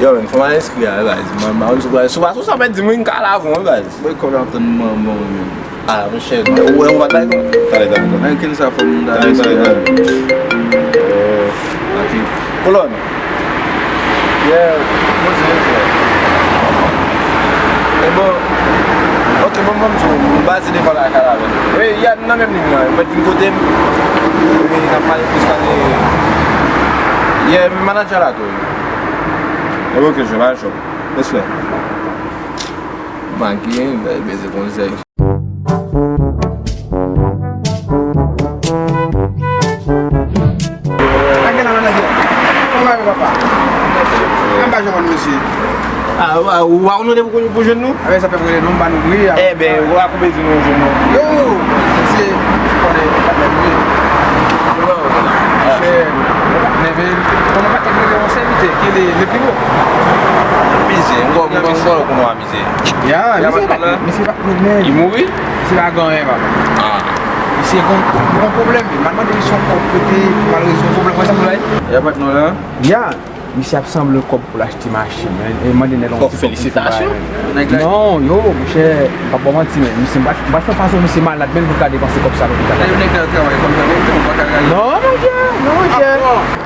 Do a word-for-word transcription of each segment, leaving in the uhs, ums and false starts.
Yo, men, fò m al enskri a, baz. Mwen, mwen, sou, sou, sou sa, mwen di mwen ka la avon, baz. Mwen kò la tann manman, men. Ah, monchè, ou wè, ou pa bay, non? Talè, talè, talè. Ankenn sa fò moun ta. Talè, talè, talè. Ok. Kolòn. Yeah, poze, frè. E bon, ok, bon, bon, m di w, m baze devan la kay la, men. Wi, y a nan menm liy nan, mwen vin kote m. Wi, n ap pale plis pale. Yeah, men manadjè la tou. E bon, ok, je vais, je vais. Respè. Manke, bèl beze konsèy. Lage la, lage. Kòman w ye, papa? Anba jòmòn, mesye. Ah, ou pa konn nou depi pou jwenn nou? Avè sa fè m rele nou, m ba nou bri. Enben, ou pa koupe di nou jwenn nou. Yo, mesye, ou konnen, ou pa t bèl bri. Chè, neve, konnen pa kèk neve yon sèvitè ki le, le pi wo. Mizè, m kwè, m kwè, m kwè, konnen w a mizè. Ya, misye pa, misye pa, men, li mouri? Misye pa gen anyen, papa. Ah. Misye gon, gon pwoblèm, men. M al mande misye yon kòb kote, malrezman, pwoblèm, wè sa m di w la? Ya, patnè w la? Ya, misye ap sanble kòb pou l achte machin, men. E mande nèg la yon ti kòb pou l fè bagay, men. Non, yo, monchè, m p ap ba w manti, men. Misye, m pa, m pa fè fason misye malad, men pou l ka depanse kòb sa lopital la. Nèg la travay kòm sa, men, ou pa ka gade. Non, monchè, non, monchè.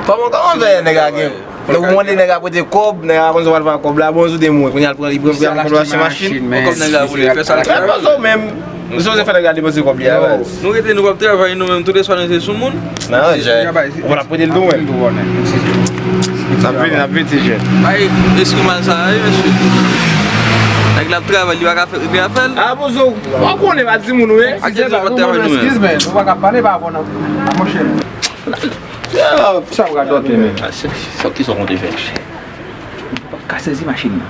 Kòman, kòman fè nèg la gen Lè ou mande nèg la prete kòb, nèg la konn sa w al fè ak kòb la, bon, ou te mouri. Kounye a, l pran, li pran, li pran, li pran, li pran machin. Kòb nèg la vole, fè sa l fè. Fè pa sa w menm. Ou sipoze fè nèg la depanse kòb li a, baz. Nou rete, nou p ap travay, nou menm, tout espwa nou se sou moun. Nan, jè. Ou pa t ap prete l tou, menm. N ap vini, n ap vini, ti jèn. Bay, eskimal sa a, wi, mesye. Nèg la ap travay, li pa ka fè, li pa ka fè l. A, bon, so, w konnen, pa timoun, wi. Ak timoun, nou pa t travay, nou menm. Eskize, men, nou pa ka pale, pa avè w, non. A, monchè. Sa w radote, men. Ah, se, se, kisa w konte fè? Ou p ap ka sezi machin nan.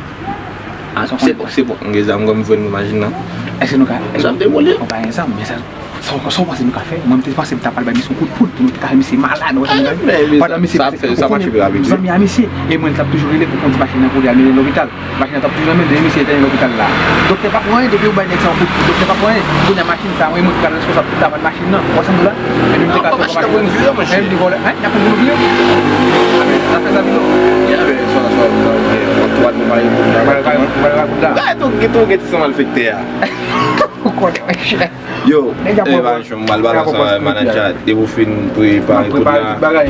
Ah, se bon, se bon. M gen zam, m vle nou machin nan. Èske nou ka, èske nou ka gen zam, men sa, sa, sa w panse nou ka fè? Mwen, m te panse m ta pral bay misye yon kout poud pou nou te ka fè misye malad, ou wè sa m di? Pandan misye, ou konnen, zanmi a misye, e mwen, l t ap toujou rele pou kondi machin nan pou li al mennen l lopital. Machin nan t ap toujou nan men l, depi misye te nan lopital la. Doktè pa pran anyen, depi yo bay nèg sa yon kout, doktè pa pran anyen. Kounye a machin sa, mwen, mwen ki pral reskonsab tout lavan machin nan. Ou wè sa m di w la? Epi m te ka fè machin nan. Men m di vòlè, en, y ap pran pou nou vire. Anben, zafè sa vire. Anben, sa, sa, sa, ok. Ou al pou pale pou la. Pale, pale, pale pou la. Gade tou, tou gen ti san malfektè a. Ou konnen, monchè. Yo, e pa jwenn m al pale ansanm avèk manadjè a, depi w fin prepare tout la.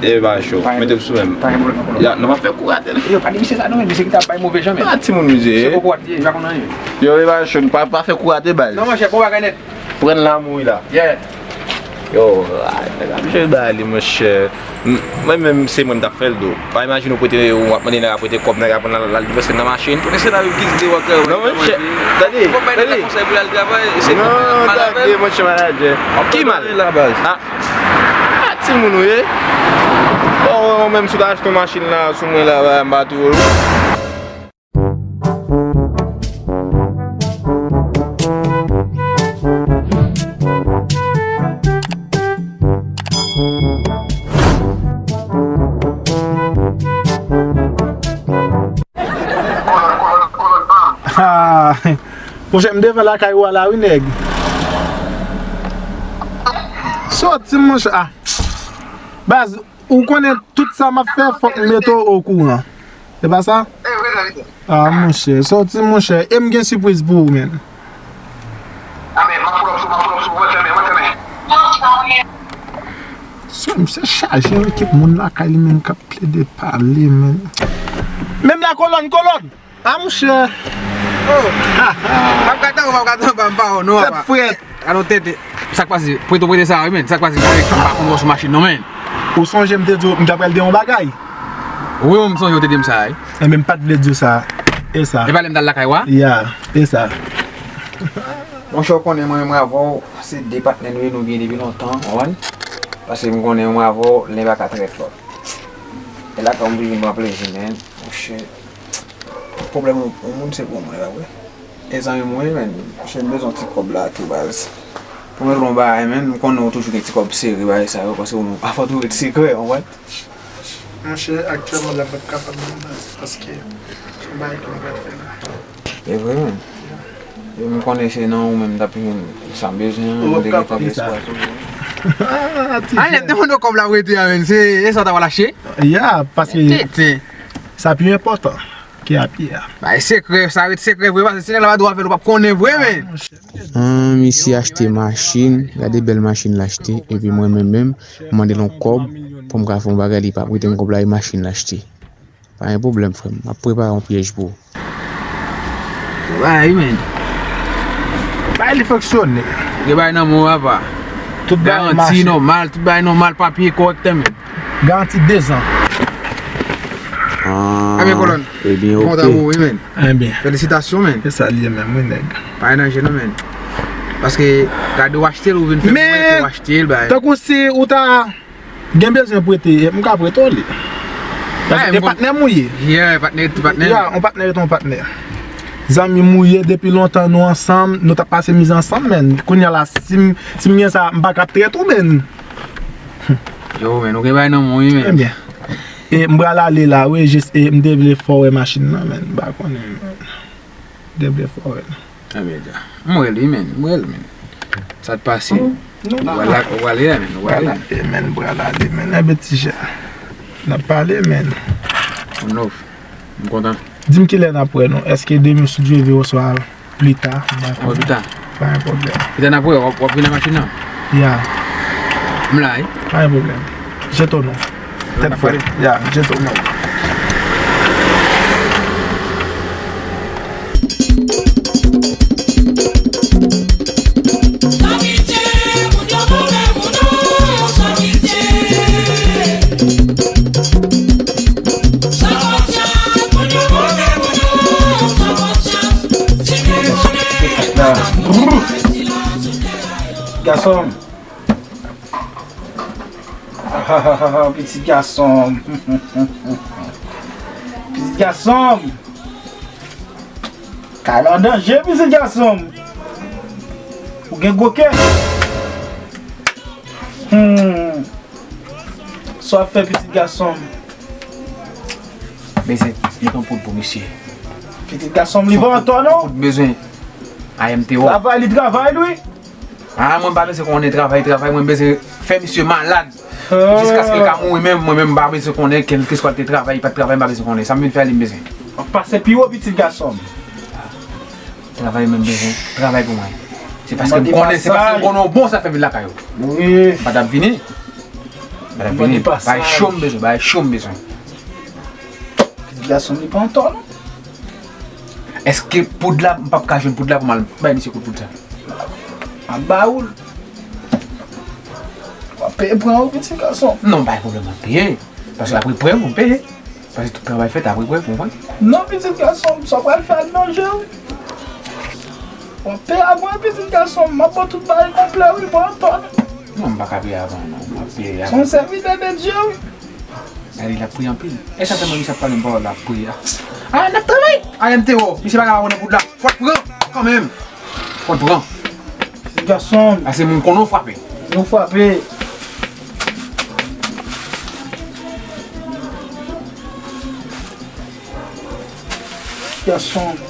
E pa cho, mete m sou menm. Ya, non, pa fè kou rate non. Yo, pa di misye sa non, men misye ki t ap bay move jan, men. Ah, timoun mizè. Se poko wè li pa konn anyen. Yo, e pa cho, pa, pa fè kou rate, baz. Non, monchè, bon bagay nèt. Pran l nan mouri la. Yeah. Yo, ah, nèg ap jwe ba li, monchè. M-, mwen menm, se mwen m t ap fè l tou. Pa imajine w prete, w ap mande nèg la prete kòb, nèg la pran l al depanse nan machin. Konnen se nan ki de w ap travay. Non, monchè, tande, tande. Ou pa bay nèg la konsèy pou l al travay, e se mal avè l. Non, tande, monchè, manadjè. Ki mal? Ki mal? Ah, ah, timoun ou ye? Bon, ou menm si w ta achte yon machin la sou mwen la, m pa tou. Ah, monchè, m devan lakay ou a la wi, nèg. Soti, monchè. Ah. Baz, ou konnen tout sa m ap fè, fòk m mete w okouran. Se pa sa? Ah, monchè, soti, monchè. E m gen sipriz pou ou, menn. Sa misye chaje, wi, kèk moun lakay li menm k ap plede pale, menn. Menm la, kolòn, kolòn! Ah, monchè. Oh. M ap gade w, m ap gade w, m pa wè w non, papa. Tèt frèt. Alò, tèt, sa k pase? Prete w prete sa, wi, menn. Sa k pase? M pa konn wè w sou machin non, menn. Ou sonje m te di w, m t ap pral di yon bagay? Wi, wi, m sonje w te di m sa, wi. Enben, m pa t vle di w sa. E sa. E pa lè m t al lakay ou a? Ya, e sa. Monchè, w konnen mwen menm avè w, se de patnè nou ye, nou byen depi lontan, w konprann? Paske m konnen mwen avè w, len pa ka trèt lòt. E lakay ou m toujou vin pran plezi, menn. Monchè, pwoblèm yon, yon moun se pou mwen, pa vre? E zanmi mwen, menn, monchè, m bezwen ti kòb la tou, baz. Pou mwen, yon bagay, menn, m konnen ou toujou gen ti kòb sere, bagay sa yo, paske ou menm, pa fòt ou ret sekrè, w konprann? Monchè, aktyèlman la, m p ap kapab menm, baz, paske se yon bagay ke m pral fè la. E vre, menn. E m konnen se nan ou menm m t ap jwenn sa m bezwen an, m te gentan gen espwa sou ou. Ah, lè m te mande w kòb la pou rete a, menn, se, e sa w ta pral achte? Ya, paske tete. Sa pi enpòtan ke a pye a. Bay sekrè, sa ret sekrè vre, paske sekrè la pa dwe avè l, ou p ap konnen vre, men. Ah, misye achte machin, gade bèl machin l achte, epi mwen menm menm, m mande l yon kòb pou m ka fè yon bagay, li p ap rete m kòb la, e machin l achte. Pa gen pwoblèm, frè m, m ap prepare yon pyèj pou ou. Bay, men. Bay, li fonksyone. Gen bay nan men w, papa. Tout bagay mache. Garanti nòmal, tout bagay nòmal, papye kòrèk, men. Garanti dezan. Ah, ebyen, kolòn. Ebyen, oke. Kontan pou ou, wi, men. Ebyen. Felisitasyon, men. Se sa l ye menm, wi, nèg. Pa gen danje, non, men. Paske, gade, w achte l, ou vin fè mwen ke w achte l, bay. Tankou si ou ta gen bezwen prete, m ka prete w li. Paske e patnè m ou ye. Yeah, patnè, patnè. Ya, yon patnè ret yon patnè. Zanmi m ou ye depi lontan, nou ansanm, nou t ap pase mizè ansanm, men. Kounye a la, si m, si m gen sa, m pa ka ap trèt ou, men. Yo, men, ou gen bay nan men w, wi, men. Ebyen. E m pral ale la, wi, jis, e m te vle fè w wè machin nan, men. M pa konnen, men. M te vle fè w wè l. Ebyen, dja. M wè l, wi, men. M wè l, men. Sa t pase? Ou pral la, ou pral ale, men. Ou pral ale. M pral ale, men. M pral ale, men. Ebyen, ti jèn. N ap pale, men. Ou nòf. M kontan. Di m kilè n ap wè nou. Èske demen si Dye vle oswa pli ta? M pa konnen. Pli ta. Pa gen pwoblèm. Pli ta n ap wè, w ap, w ap vin nan machin nan? Ya. M la, wi. Pa gen pwoblèm. Jete w non. Tèt frèt. Ya, jete w non. Gason m. Pitit gason m. Pitit gason m. Kay la an danje, pitit gason m. Ou gen gwo kè. Hmm. Sa w ap fè, pitit gason m? Bezwen met yon poud pou misye. Pitit gason m, li pa antò non. Poud bezwen. I M T O. Travay, li travay, wi. Ah, mwen pa bezwen konnen travay, travay, mwen bezwen fè misye malad. Jiskaske l ka mouri menm, mwen menm m pa bezwen konnen kèlkeswa l te travay, li pa t travay, m pa bezwen konnen. Sa m vin fè a li m bezwen. W ap pase pi wo, pitit gason m. Travay menm bezwen, travay pou mwen. Se paske m konnen, se paske m konnen w bon sa fè vin lakay ou. Wi. M pa t ap vini. M pa t ap vini. Bagay cho m bezwen, bagay cho m bezwen. Pitit gason m, li pa antò non. Èske poud la, m p ap ka jwenn poud la pou m al bay misye kout poud sa? M ap ba ou l. W ap peye pran ou, pitit gason. Non, pa gen pwoblèm, m ap peye. Paske apre prèv, m peye. Paske tout travay fèt apre prèv, konprann? Non, pitit gason m, sa w pral fè a danje, wi. W ap peye avan, pitit gason m, m ap ba w tout bagay konplè, wi, bon, antò. Non, m pa ka peye avan, non, m ap peye avan. Se yon sèvitè de Dye, wi. Gade, l ap priye anpil. E sa fè mwen, misye ap pale m pawòl, l ap priye a. A, n ap travay! A, M T O, misye pa ka pa konnen poud la. Fò l pran, kanmenm. Fò l pran. Pitit gason m. Pase moun konnen w frape. Nou frape. Pitit gason m.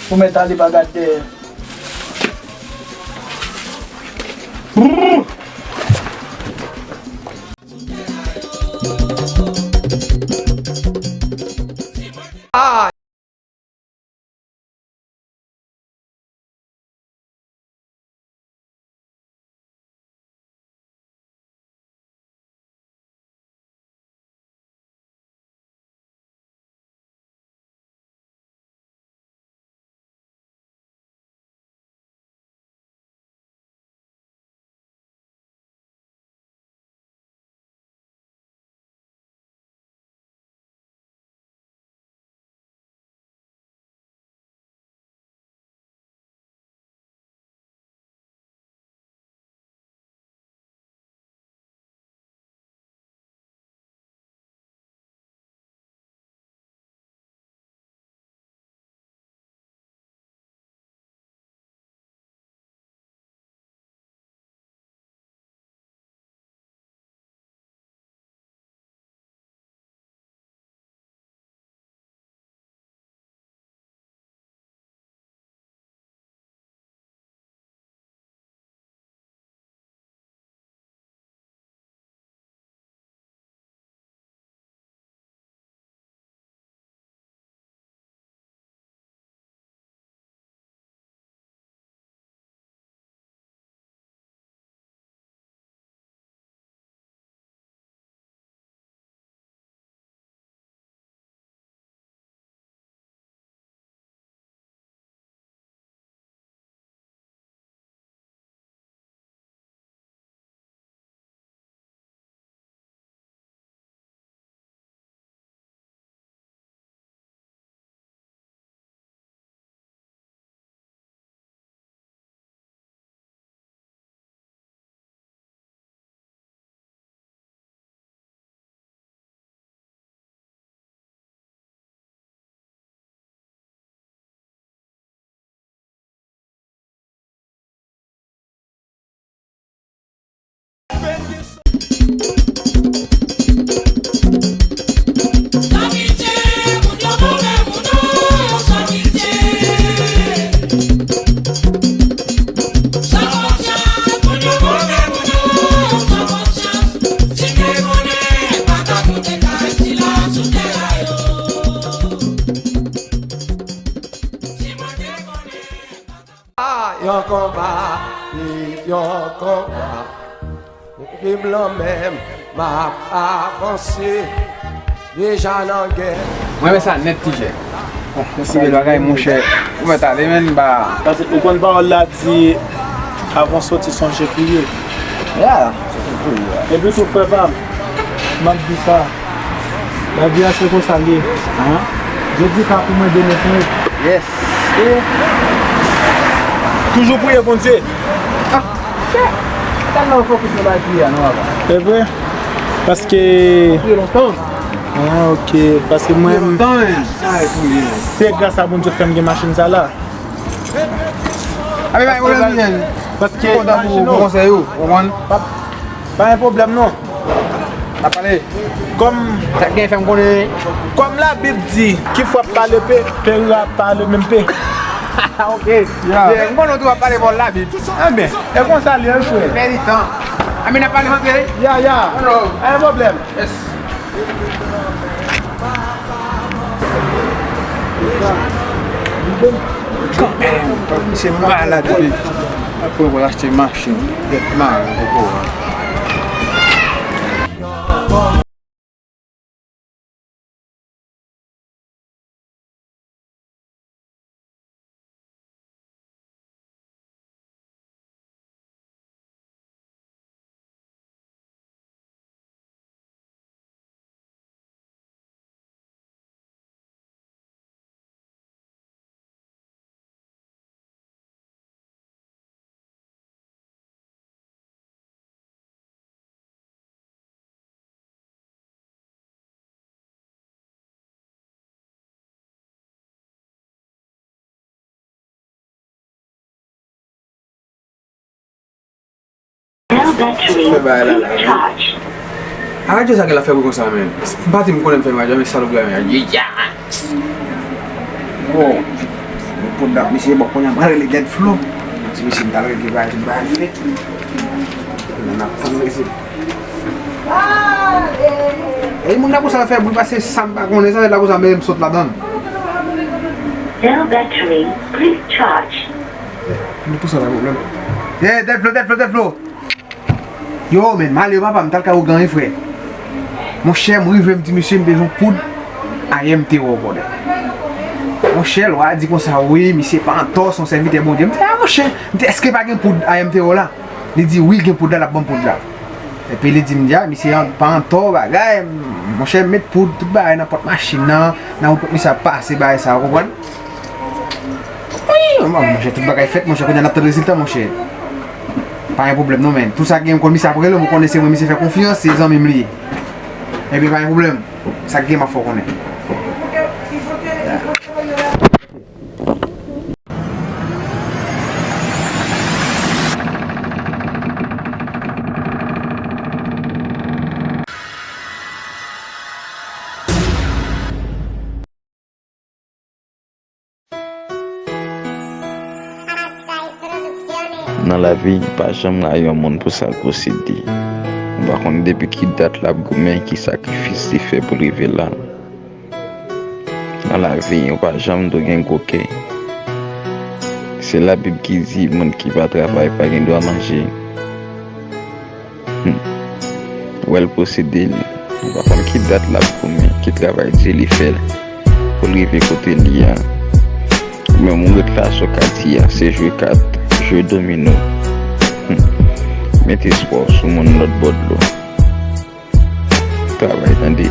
Ou mèt ale pa gad dèyè. Blan menm, m ap avanse, deja nan gè. Mwen renmen sa nèt, T J. Bon, mèsi bèl bagay, monchè. Ou mèt ale, menn, ba. Paske ou konn pawòl la di, avan soti, sonje priye. Ya, sonje priye, ya. Epi tou, frè pa m, m ap di sa. Lavi a se konsa l ye. Jodi ka pou mwen, demen pou ou. Yes. E toujou priye Bondye. Ah, chè. Tèlman fokis nan bagay priye a, non, papa. Se vre? Paske... Priye lontan. Ah, ok. Paske mwen, se gras a Bondye k fè m gen machin sa la. Paske pa gen pwoblèm, T J. Paske kontan pou, pou konsèy ou, ou konprann? Pa, pa gen pwoblèm, non. N ap pale. Kòm sa k gen, fè m konnen. Kòm Labib di, ki fwa pale pe, pe ra pale menm pe. Ok. Ya. M konnen w tou ap pale bò Labib. Enben, e konsa l ye, frè. Fè li tan. Anben, n ap pale antre. Ya, ya. Pa gen pwoblèm. Yes. Kanmenm, misye malad, wi. Apre, w achte machin, tèt mare, koko. Cell battery, please charge. A radyo sa gen la fè bri konsa, men. M pa di m konnen m fè radyo, men salopri a, men. Bon, men poud la, misye, bon, kounye a, mwen rele Dead Flow. Di misye, m t al regle bagay, tout bagay fèt. Kounye a, n ap tann resi. E moun la konsa fè bri pase sa m pa konnen, sa fè la konsa, men m sot ladan. Cell battery, please charge. Nou pou sa pa pwoblèm. Hey, Dead Flow, Dead Flow, Dead Flow. Yo, men, m ale yo, papa, m t al kay ougan wi, frè. Monchè, m rive, m di misye m bezwen poud I M T O, brother. Monchè, lwa a di konsa, wi, misye pa antò, se yon sèvitè Bondye. M di, a, monchè, m di, èske pa gen poud I M T O la? Li di, wi, gen poud la, l ap ban m poud la. Epi li di m, ya, misye an, pa antò, bagay, monchè, m met poud, tout bagay nan pòt machin nan, nan wout misye ap pase, bagay sa, ou konprann? Wi, monchè, tout bagay fèt, monchè, kounye a n ap tann rezilta, monchè. Pa gen pwoblèm non, men. Tout sa gen, m konn misye ap rele m, ou konnen se mwen misye fè konfyans, se zanmi m li ye. Ebyen, pa gen pwoblèm. Sa k gen, m ap fè w konnen. Nan lavi, pa janm rayi yon moun pou sa l posede. Ou pa konn depi ki dat l ap goumen, ki sakrifis li fè pou l rive la. Nan lavi, ou pa janm dwe gen gwo kè. Se Labib ki di, moun ki pa travay pa gen dwa manje. Hmm. Wè l posede l. Ou pa konn ki dat l ap goumen, ki travay di li fè l pou l rive kote l ye a. Menm ou ret la sou katye a, se jwe kat, jwe domino. Hmm. Mete espwa w sou moun lòt bò dlo. Travay, tande.